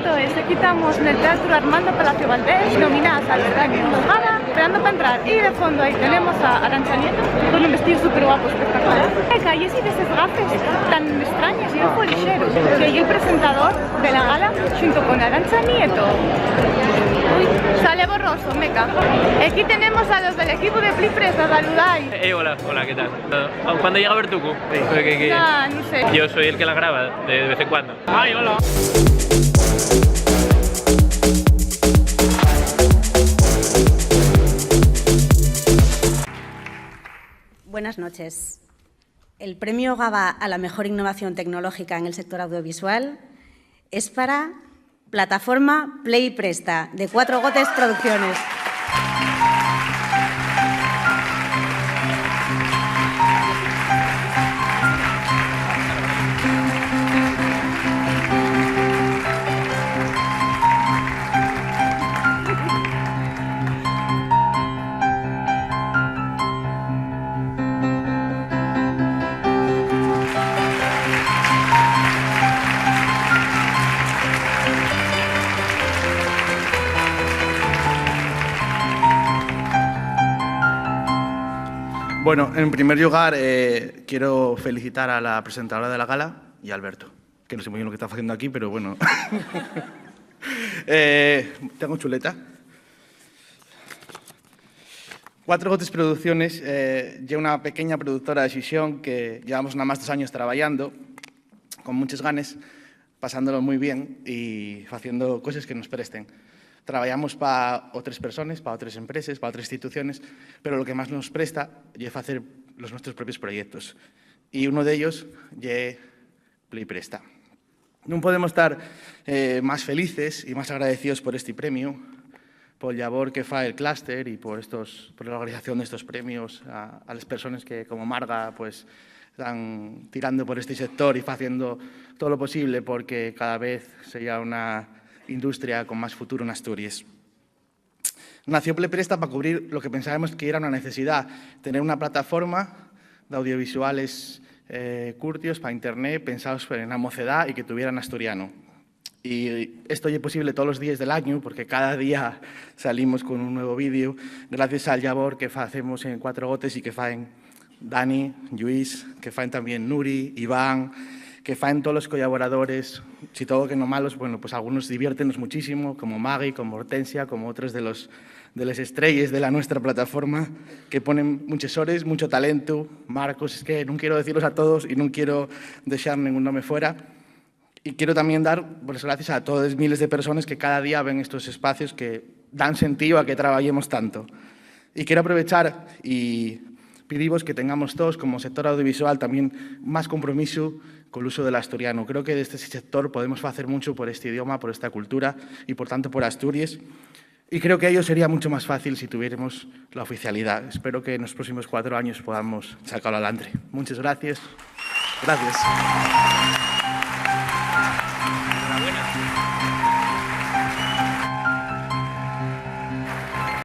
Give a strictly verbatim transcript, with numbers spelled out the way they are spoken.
Entonces, aquí estamos en el Teatro Armando Palacio Valdés, nominadas al premio Gala, esperando para entrar. Y de fondo ahí tenemos a Arantxa Nieto, con un vestido súper guapo, espectacular. Meca, y esi d'eses gafes tan extrañes, y el fue lixero, que es el presentador de la gala, junto con Arantxa Nieto. Uy, sale borroso, meca. Aquí tenemos a los del equipo de Pli Presta, saludai. Eh, hola, hola, ¿qué tal? Ah, ¿cuándo llega Bertuco? Sí. Porque que... Nah, no sé. Yo soy el que la graba de, de vez en cuando. Ay, hola. Buenas noches. El premio Gaba a la mejor innovación tecnológica en el sector audiovisual es para plataforma Play Presta, de Cuatro Gotes Producciones. Bueno, en primer lugar, eh, quiero felicitar a la presentadora de la gala y a Alberto, que no sé muy bien lo que está haciendo aquí, pero bueno. Eh, tengo chuleta. Cuatro Gotes Producciones, eh, ye una pequeña productora de Xixón que llevamos nada más dos años trabajando con muchas ganas, pasándolo muy bien y haciendo cosas que nos presten. Trabajamos pa otras personas, pa otras empresas, pa otras instituciones, pero lo que más nos presta ye hacer los nuestros propios proyectos. Y uno de ellos ye Play Presta. Nun podemos tar, eh, más felices y más agradecidos por este premio, pol llabor que fa el clúster y por estos, por la organización de estos premios, a, a las personas que, como Marga, pues, están tirando por este sector y haciendo todo lo posible porque cada vez sea una industria con más futuro en Asturias. Nació Play Presta pa cubrir lo que pensábamos que era una necesidá, tener una plataforma d'audiovisuales, eh, curtios pa internet, pensaos na mocedá y que tuvieran asturiano. Y esto ye posible tolos díes del añu, porque cada día salimos con un nuevo vídeo, gracias al llabor que facemos en Cuatro Gotes y que faen Dani, Lluís, que faen también Nuri, Iván, que faen tolos collaboradores. Si todo que no malos, bueno, pues algunos diviértenos muchísimo, como Maggie, como Hortensia, como otros de los, de les estrelles de la nuestra plataforma, que ponen muchos hores, mucho talento. Marcos, es que nun quiero deciros a todos y nun quiero dexar ningún nome fuera. Y quiero también dar, pues, gracias a todos miles de personas que cada día ven estos espacios que dan sentido a que trabajemos tanto. Y quiero aprovechar y pidivos que tengamos todos, como sector audiovisual, también más compromiso con el uso del asturiano. Creo que desde este sector podemos hacer mucho por este idioma, por esta cultura y, por tanto, por Asturias. Y creo que ello sería mucho más fácil si tuviéramos la oficialidad. Espero que en los próximos cuatro años podamos sacarlo adelante. Muchas gracias. Gracias.